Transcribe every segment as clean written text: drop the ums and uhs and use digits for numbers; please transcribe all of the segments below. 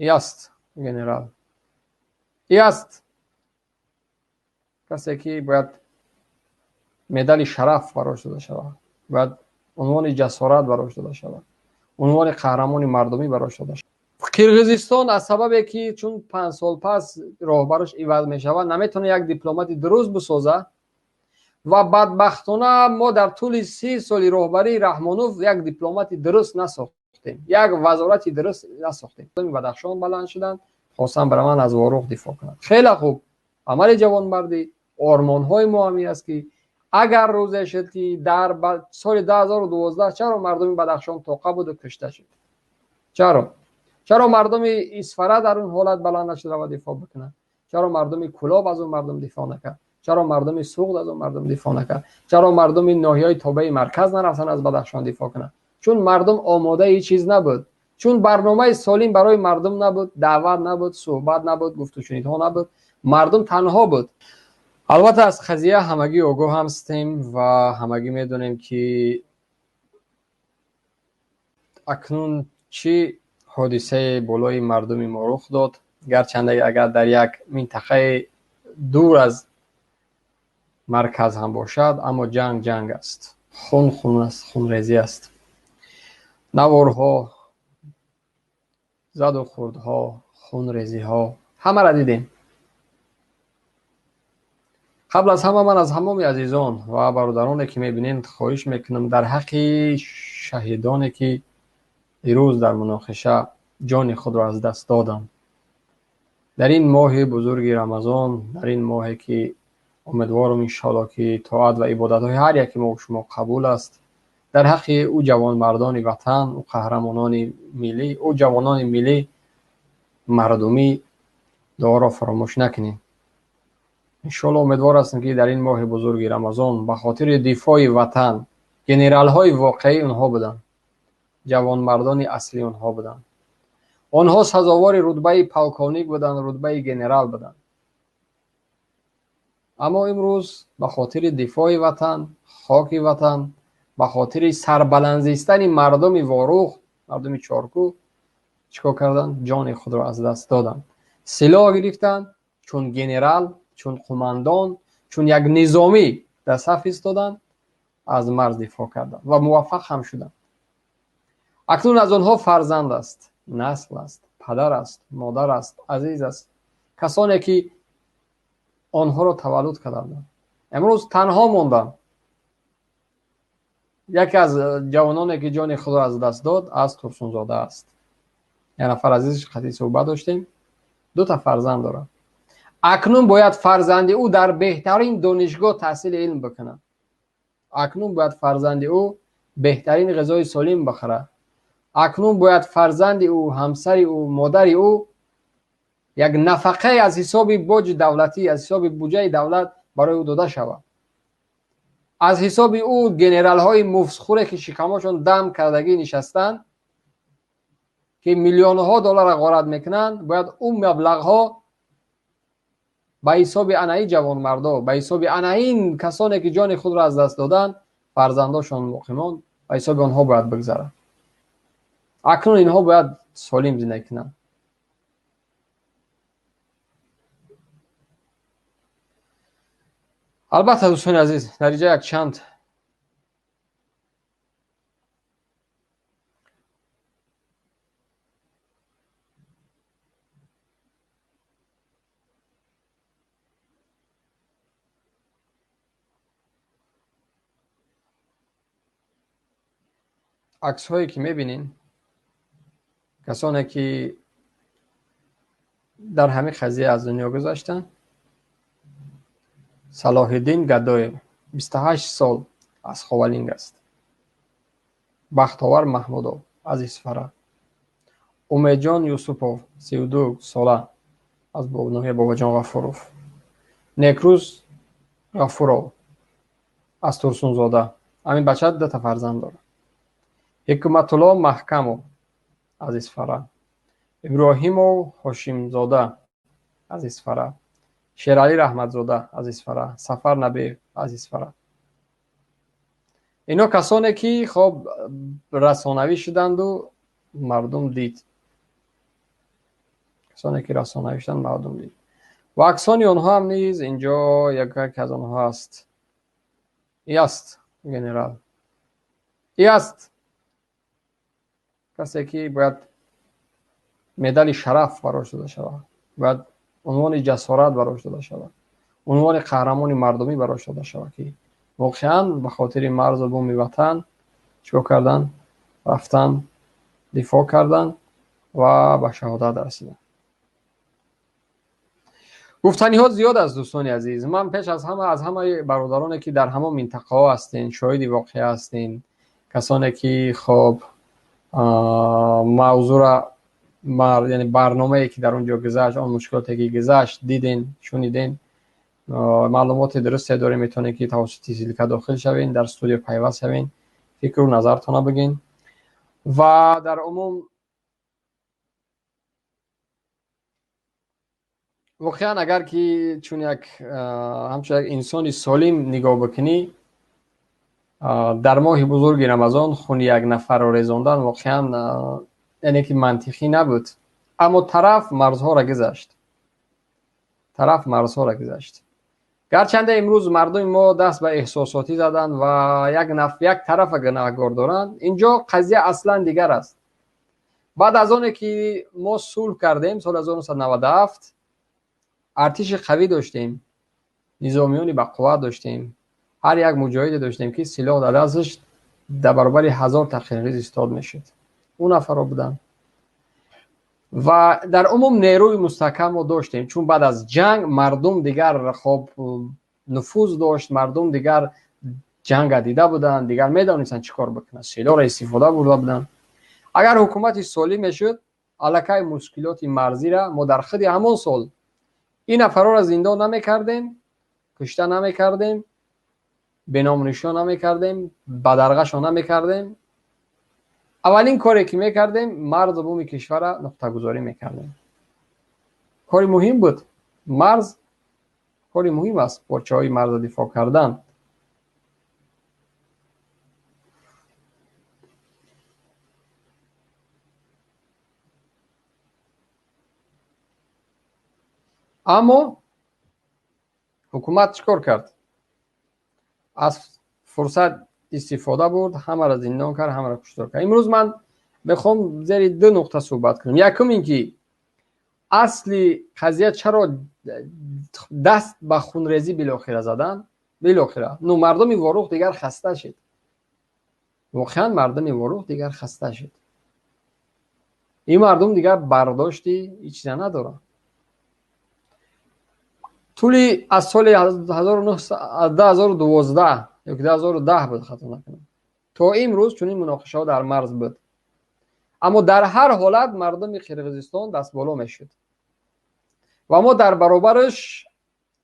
И аст генерал, и аст касе ки бояд медали шараф барош дода шавад, бояд унвони ҷасорат барош дода шавад, унвони қаҳрамони мардумӣ барош дода шавад. Қирғизистон аз сабабе ки чун 5 сол пас роҳбараш иваз мешавад, наметавонад як дипломати дуруст бисозад ва бадбахтона мо дар тӯли 30 соли роҳбарии Раҳмонов як дипломати дуруст насохтем, як вазорати дуруст насохтем. Бадахшон баланд шуданд, хостанд барои ман аз Ворух дифоъ кунанд. Хеле хуб, амали ҷавонмардӣ, ормонҳои мо ҳамин аст ки агар рӯзе шуд ки дар соли 2012 чаро мардуми Бадахшон тоқа буду кушта шуд? Чаро? Чаро мардуми Исфара дар он ҳолат баланд нашуда ва дифоъ бикунанд? Чаро мардуми Кулоб аз он мардум дифоъ накард? Чаро мардуми Суғд аз он мардум дифоъ накард? Чаро мардуми ноҳияҳои тобеи марказ нарафтанд аз Бадахшон дифоъ кунанд? Чун мардум омодаи чиз набуд, чун барномаи солим барои мардум набуд, даъват набуд, суҳбат набуд, гуфтушунидҳо набуд, мардум танҳо буд. Албатта аз қазия ҳамагӣ огоҳ ҳастем ва ҳамагӣ медонем ки акнун чӣ ҳодисае болои мардуми мо рух дод. Гарчанде агар дар як минтақаи дур аз марказ ҳам бошад, аммо ҷанг ҷанг аст, хун хун аст, хунрезӣ аст. Наворҳо, заду хурдҳо, хунрезиҳо ҳамаро дидем. Қабл аз ҳама ман аз ҳамоми азизон ва бародароне ки мебинед хоҳиш мекунам дар ҳаққи шаҳидоне ки дирӯз дар муноқиша ҷони худро аз даст доданд, дар ин моҳи бузурги Рамазон, дар ин моҳе ки умедворам иншоалло ки тоат ва ибодатҳои ҳар яки мо шумо қабул аст, дар ҳаққи ӯ ҷавонмардони ватан, ӯ қаҳрамонони миллӣ, ӯ ҷавонони миллӣ мардумӣ дуоро фаромӯш накунем. Иншоалло умедвор ҳастем ки дар ин моҳи бузурги Рамазон ба хотири дифои ватан генералҳои воқеӣ онҳо буданд, ҷавонмардони аслӣ онҳо буданд. Онҳо сазовори рутбаи полковник буданд, рутбаи генерал буданд. Аммо имрӯз ба хотири дифои ватан, хоки ватан, ба хотири сарбаландзистани мардуми Ворух, мардуми Чоркӯ чикор карданд? Ҷони худро аз даст доданд. Силоҳ гирифтанд, чун генерал, чун қумандон, чун як низомӣ дар саф истоданд, аз марз дифоъ карданд ва муваффақ ҳам шуданд. Акнун аз онҳо фарзанд аст, насл аст, падар аст, модар аст, азиз аст, касоне ки онҳоро таваллуд карданд. Имрӯз танҳо монданд. Яке аз ҷавононе ки ҷони худро аз даст дод аз Турсунзода аст. Як нафар азизаш қатъи суҳбат доштем, 2 та фарзанд дорад. Акнун бояд фарзанди ӯ дар беҳтарин донишгоҳ таҳсили илм бикунад. Акнун бояд фарзанди ӯ беҳтарин ғизои солим бихӯрад. Акнун бояд фарзанди ӯ, ҳамсари ӯ, модари ӯ як нафақае аз ҳисоби боҷи давлатӣ, аз ҳисоби буҷаи давлат барои ӯ дода шавад. Аз ҳисоби ӯ генералҳои муфтхӯре ки шикамошон дам кардагӣ нишастанд, ки миллионҳо долларро ғорат мекунанд, бояд ӯ маблағҳо ба ҳисоби анаи ҷавонмардо, ба ҳисоби анаин касоне ки ҷони худро аз даст доданд, фарзандошон муқимон, ба ҳисоби онҳо бояд бигзарад. Акнун инҳо бояд солим зиндагӣ кунанд. Албатта дӯстони азиз, дар инҷа якчанд аксҳое ки мебинем, касоне ки дар ҳамин қазия аз дунё гузаштанд. Салоҳиддин Гадоев 28 сол аз Ховалинг аст. Бахтовар Маҳмудов аз Исфара. Умедҷон Юсупов 32 сола аз ноҳияи Бобоҷон Ғафуров. Некрӯз Ғафуров аз Турсунзода. Ҳамин бача 2 та фарзанд дорад. Ҳикматулло Маҳкамов аз Исфара. Иброҳимов Ҳошимзода аз Исфара. Шералӣ Раҳматзода аз Исфара. Сафар Набиев аз Исфара. Ино касоне ки хоб расонавӣ шуданду мардум дид. Касоне ки расонавӣ шуданд, мардум дид. Ва аксони онҳо ҳам низ инҷо яке аз онҳо аст. И аст генерал. И аст касе ки бояд медали шараф барош дода шавад, бояд унвони ҷасорат барош дода шавад, унвони қаҳрамони мардумӣ барош дода шавад, ки воқеан ба хотири марзу буми ватан чикор кардан, рафтан, дифоъ кардан ва ба шаҳодат расидан. Гуфтаниҳо зиёд аст, дӯстони азиз. Ман пеш аз ҳама аз ҳамаи бародароне ки дар ҳамон минтақаҳо ҳастен, шоҳиди воқеа ҳастен, касоне ки хоб мавзӯъра, яъне барномае ки дар он ҷо гузашт, он мушкилоте ки гузашт, диден, шуниден, маълумоти дурусте дорем, метавонед ки тавассути ссылка дохил шавен, дар студио пайваст шавен, фикру назартона бигин. Ва дар умум воқеан агар ки чун як ҳамчун як инсони солим нигоҳ бикунӣ, дар моҳи бузурги Рамазон хуни як нафарро резондан воқеан яъне ки мантиқӣ набуд. Аммо тараф марзҳоро гузашт. Тараф марзҳоро гузашт. Гарчанде имрӯз мардуми мо даст ба эҳсосотӣ заданд ва як тарафа гунаҳгор доранд, инҷо қазия аслан дигар аст. Баъд аз оне ки мо сулҳ кардем соли 1997, артиши қавӣ доштем, низомиёни бақувват доштем, ҳар як муҷоҳиде доштем ки силоҳ дар дасташ дар баробари 1000 та қирғиз истод мешуд. Ӯ нафарро буданд. Ва дар умум нерӯи мустаҳкам мо доштем, чун баъд аз ҷанг мардум дигар хоб нуфуз дошт, мардум дигар ҷанга дида буданд, дигар медонистанд чӣ кор бикунанд, силоҳро истифода бурда буданд. Агар ҳукумати солим мешуд, аллакай мушкилоти марзиро мо дар худи ҳамон сол ин нафарҳоро зиндон намекардем, кушта намекардем, беномунишон намекардем, бадарғашон намекардем. Аввалин коре ки мекардем, марзу буми кишварро нуқтагузорӣ мекардем. Кори муҳим буд. Марз кори муҳим аст, порчаҳои марзро дифоъ кардан. Аммо ҳукумат чӣ кор кард? Аз фурсат истифода бурд, ҳамаро зиндон кард, ҳамаро куштор кард. Имрӯз ман мехоҳам зери ду нуқта суҳбат кунам. Якум ин ки асли қазия чаро даст ба хунрезӣ билохира задан? Билохира. Ну, мардуми Ворух дигар хаста шуд. Воқеан мардуми Ворух дигар хаста шуд. Ин мардум дигар бардошти ҳеҷ чиза надоранд. Тӯли аз соли 2012 ё 2010 буд, хато накунам, то имрӯз чунин муноқишаҳо дар марз буд. Аммо дар ҳар ҳолат мардуми Қирғизистон дастболо мешуд ва мо дар баробараш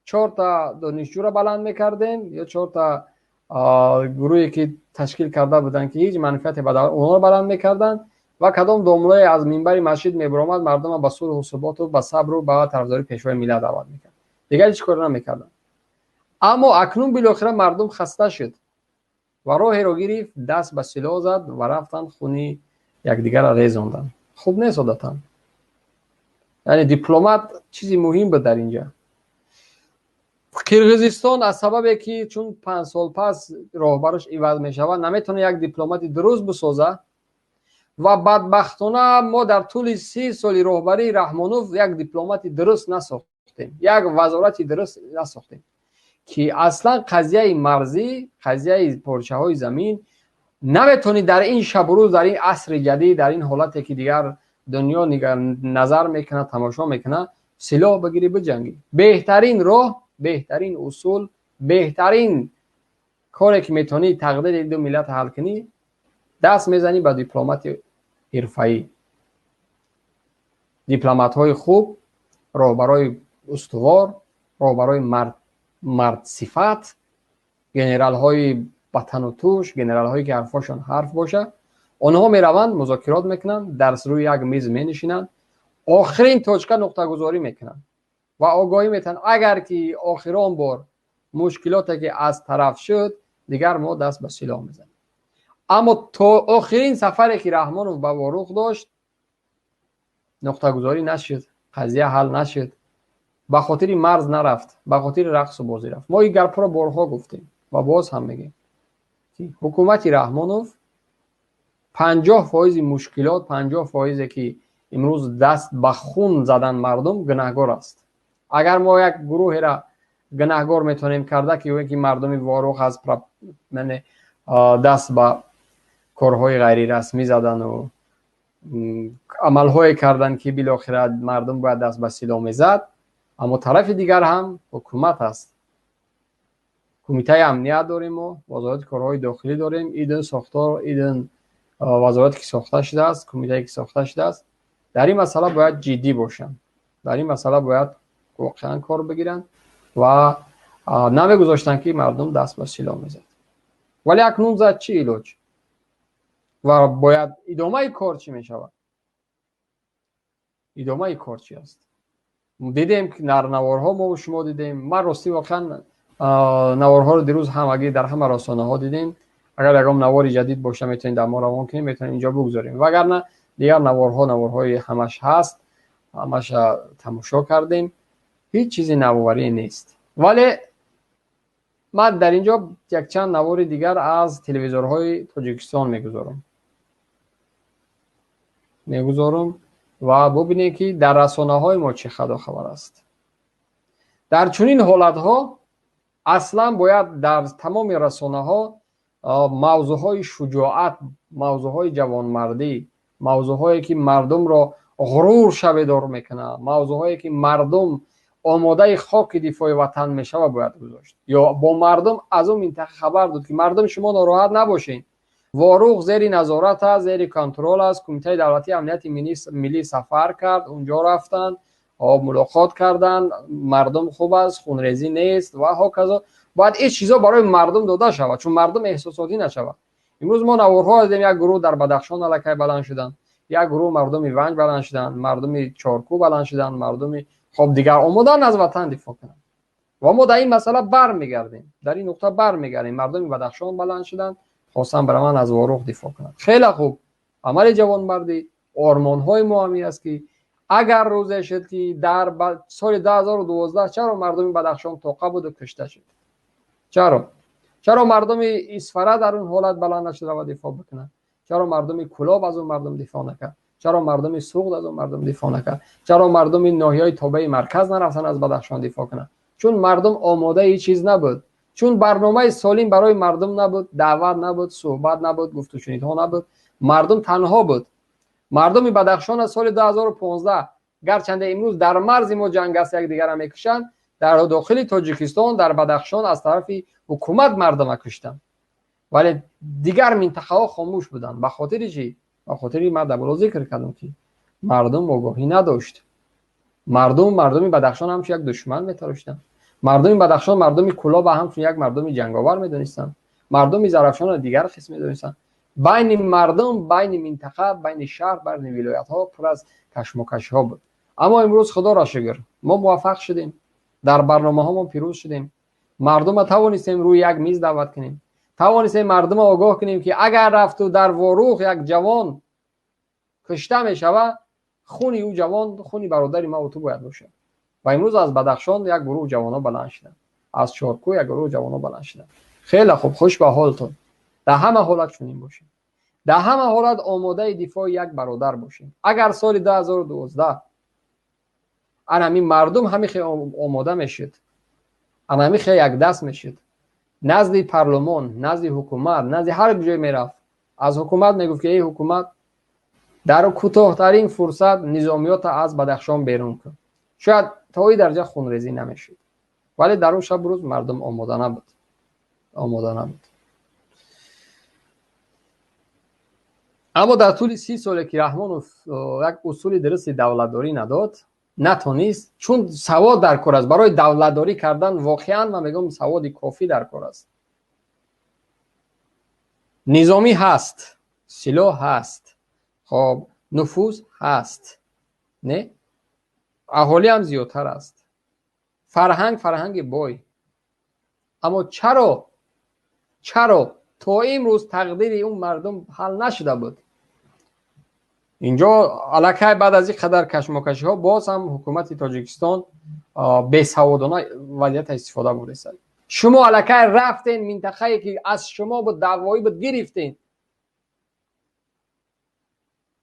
4 та донишҷӯро баланд мекардем ё 4 та гурӯҳе ки ташкил карда буданд ки ҳеҷ манфиате ба онҳоро баланд мекарданд ва кадом домлое аз минбари масҷид мебаромад, мардумро ба сулҳу суботу ба сабру ба тарафдории пешвои миллат даъват мекард. Дигар ҳеҷ коре намекарданд. Аммо акнун билохира мардум хаста шуд ва роҳеро гирифт, даст ба силоҳ зад ва рафтанд хуни якдигарро резонданд. Хуб нест одатан. Яъне дипломат чизи муҳим буд дар инҷа. Қирғизистон аз сабабе ки чун 5 сол пас роҳбараш иваз мешавад, наметавонад як дипломати дуруст бисозад ва бадбахтона мо дар тӯли 30 соли роҳбарии Раҳмонов як дипломати дуруст насохтем, як вазорати дуруст насохтем ки аслан қазияи марзӣ, қазияи порчаҳои замин наметавонӣ дар ин шабу рӯз, дар ин асри ҷадид, дар ин ҳолате ки дигар дунё назар мекунад, тамошо мекунад, силоҳ бигирӣ биҷангӣ. Беҳтарин роҳ, беҳтарин усул, беҳтарин коре ки метавонӣ тақдири ду миллат ҳал кунӣ, даст мезанӣ ба дипломати ҳирфаӣ. Дипломатҳои хуб, роҳбарои устувор, роҳбарои мардсифат, генералҳои ба тану туш, генералҳое ки ҳарфҳошон ҳарф бошад, онҳо мераванд, музокирот мекунанд, дар рӯи як миз менишинанд, охирин точка нуқтагузорӣ мекунанд ва огоҳӣ метаҳанд, агар ки охирон бор мушкилоте ки аз тараф шуд, дигар мо даст ба силоҳ мезанем. Аммо то охирин сафаре ки Раҳмонов ба Ворух дошт, нуқтагузорӣ нашуд, Қазия ҳал нашуд. Ба хотири марз нарафт, ба хотири рақсу бозӣ рафт. Мо ин гапҳоро борҳо гуфтем ва боз ҳам мегӯем, ки ҳукумати Раҳмонов 50% мушкилот, 50%-е ки имрӯз даст ба хун задан мардум, гунаҳгор аст. Агар мо як гурӯҳеро гунаҳгор метавонем карда, ки ӯе ки мардуми Ворух аз даст ба корҳои ғайрирасмӣ задану амалҳое карданд, ки билохира мардум бояд даст ба силоҳ мезад, аммо тарафи дигар ҳам ҳукумат аст. Кумитаи амният дорем мо, вазорати корҳои дохилӣ дорем, идин сохтор, идин вазорате ки сохта шудааст, кумитае ки сохта шудааст, дар ин масъала бояд ҷиддӣ бошанд, дар ин масъала бояд воқеан кор бигиранд ва намегузоштанд, ки мардум даст ба силоҳ мезад. Вале акнун зад, чӣ илоҷ? Ва бояд идомаи кор чӣ мешавад? Идомаи кор чӣ аст? Дидем, ки дар наворҳо мо шумо дидем. Ман ростӣ воқеан наворҳоро дирӯз ҳамагӣ дар ҳама расонаҳо дидем. Агар ягон навори ҷадид боша, метавонед дар мо равон кунем, метавонем инҷо бигузорем. Вагарна дигар наворҳо, наворҳои ҳамаш ҳаст, ҳамаша тамошо кардем, ҳеҷ чизи навоварӣ нест. Вале ман дар инҷо якчанд навори дигар аз телевизорҳои Тоҷикистон мегузорам ва бубинед, ки дар расонаҳои мо чӣ хадо хабар аст. Дар чунин ҳолатҳо аслан бояд дар тамоми расонаҳо мавзӯъҳои шуҷоат, мавзӯъҳои ҷавонмардӣ, мавзӯъҳое ки мардумро ғурур шаведор мекунад, мавзӯъҳое ки мардум омодаи хоки дифои ватан мешавад, бояд гузошт. Ё бо мардум аз он минтақа хабар дод, ки мардум, шумо нороҳат набошед, Ворух зери назорат аст, зери контрол аст. Кумитаи давлатии амнияти миллӣ сафар кард, унҷо рафтанд, мулоқот карданд, мардум хуб аст, хунрезӣ нест ва ҳоказо. Бояд ин чизо барои мардум дода шавад, чун мардум эҳсосотӣ нашавад. Имрӯз мо наворҳо дидем, як гурӯҳ дар Бадахшон аллакай баланд шуданд, як гурӯҳ мардуми Ванҷ баланд шуданд, мардуми Чоркӯ баланд шуданд, мардуми хоб дигар омодаанд аз ватан дифоъ кунанд. Ва мо дар ин масъала бармегардем, дар ин нуқта бармегардем. Мардуми Бадахшон баланд шуданд, хостанд бароманд аз Ворух дифоъ кунанд. Хеле хуб, амали ҷавонмардӣ, ормонҳои мо ҳамин аст, ки агар рӯзе шуд, ки дар соли 2012 чаро мардуми Бадахшон тоқа буду кушта шуд? Чаро мардуми Исфара дар он ҳолат баланд нашуда ва дифоъ бикунанд? Чаро мардуми Кулоб аз он мардум дифоъ накард? Чаро мардуми Суғд аз он мардум дифоъ накард? Чаро мардуми ноҳияҳои тобеи марказ нарафтанд аз Бадахшон дифоъ кунанд? Чун мардум омодаи чиз набуд, чун барномаи солим барои мардум набуд, даъват набуд, суҳбат набуд, гуфтушунидҳо набуд, мардум танҳо буд. Мардуми Бадахшон аз соли 2015, гарчанде имрӯз дар марзи мо ҷанг аст, якдигарро мекушанд, дар дохили Тоҷикистон, дар Бадахшон аз тарафи ҳукумат мардума куштанд, вале дигар минтақаҳо хомӯш буданд. Ба хотири чӣ? Ба хотири ман дар боло зикр кардам, ки мардум огоҳӣ надошт. Мардуми Бадахшон ҳамчун як душман метароштанд, мардуми Бадахшон мардуми Кулоба ҳамчун як мардуми ҷанговар медонистанд, мардуми Зарафшонро дигар қисм медонистанд. Байни мардум, байни минтақа, байни шаҳр, байни вилоятҳо пур аз кашмокашҳо буд. Аммо имрӯз худоро шукр, мо муваффақ шудем, дар барномаҳомон пирӯз шудем, мардумро тавонистем рӯи як миз даъват кунем, тавонистем мардумро огоҳ кунем, ки агар рафту дар Ворух як ҷавон кушта мешавад, хуни ӯ ҷавон хуни бародари ма ту бояд бошад. Ва имрӯз аз Бадахшон як гурӯҳ ҷавонҳо баланд шуданд, аз Чоркӯ як гурӯҳ ҷавонҳо баланд шуданд. Хеле хуб, хуш ба ҳолтон. Дар ҳама ҳолат чунин бошем, дар ҳама ҳолат омодаи дифои як бародар бошем. Агар соли 2012 ана ҳамин мардум ҳамин хел омода мешуд, ана ҳамин хел якдаст мешуд, назди парлумон, назди ҳукумат, назди ҳар ҷой мерафт, аз ҳукумат мегуфт, ки эй ҳукумат, дар кӯтоҳтарин фурсат низомиётро аз Бадахшон берун кун, шояд то ин дараҷа хунрезӣ намешуд. Вале дар он шабу рӯз мардум омода набуд, омода набуд. Аммо дар тӯли 30 соле ки Раҳмонов як усули дурусти давлатдорӣ надод, натонист, чун савод дар кор аст. Барои давлатдорӣ кардан воқеан ман мегӯям, саводи кофӣ дар кор аст. Низомӣ ҳаст, силоҳ ҳаст, хоб, нуфуз ҳаст, не, аҳолӣ ҳам зиёдтар аст, фарҳанг фарҳанги бой. Аммо чаро то имрӯз тақдири он мардум ҳал нашуда буд? Инҷо аллакай баъд аз ин қадар кашмокашиҳо боз ҳам ҳукумати Тоҷикистон бесаводона вазъията истифода бурдааст. Шумо аллакай рафтен, минтақае ки аз шумо буд, даъвоӣ буд, гирифтен.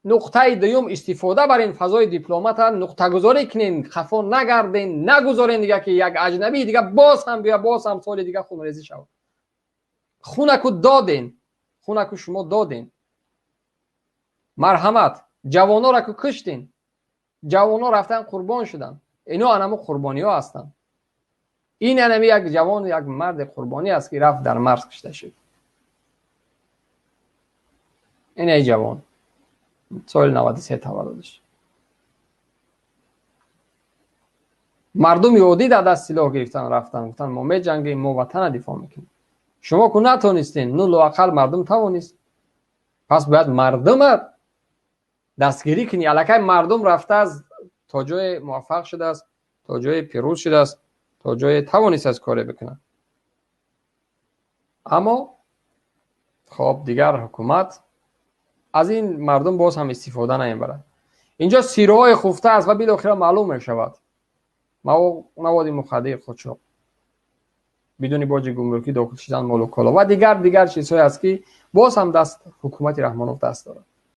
Нуқтаи дуюм, истифода бар ин фазои дипломата нуқтагузорӣ кунен, хафо нагарден, нагузорен дига ки як аҷнабии дига боз ҳам бия, боз ҳам соли дига хунрезӣ шавад. Хунаку доден, хунаку шумо доден. Марҳамат, ҷавонора ку куштен, ҷавоно рафтан қурбон шуданд. Ино анамо қурбониҳо ҳастанд. Ин анами як ҷавон, як марди қурбонӣ аст, ки рафт дар марз кушта шуд. Ин ай ҷавон соли 93 таваллудаш. Мардуми оддӣ дар даст силоҳ гирифтан рафтан, гуфтан мо меҷангем, мо ватана дифоъ мекунем. Шумо ку натонистен, ну лоақал мардум тавонист. Пас бояд мардума дастгирӣ кунӣ. Аллакай мардум рафтааст, то ҷое муваффақ шудааст, то ҷое пирӯз шудааст, то ҷое тавонистааст коре бикунад. Аммо хоб дигар ҳукумат аз ин мардум боз ҳам истифода намебарад. Инҷо сирҳои хуфта аст ва билохира маълум мешавад. Маводи мухаддир, қочоқ, бидуни боҷи гумрукӣ дохил шудан молу коло ва дигар дигар чизҳое аст, ки боз ҳам даст ҳукумати Раҳмонов даст дорад.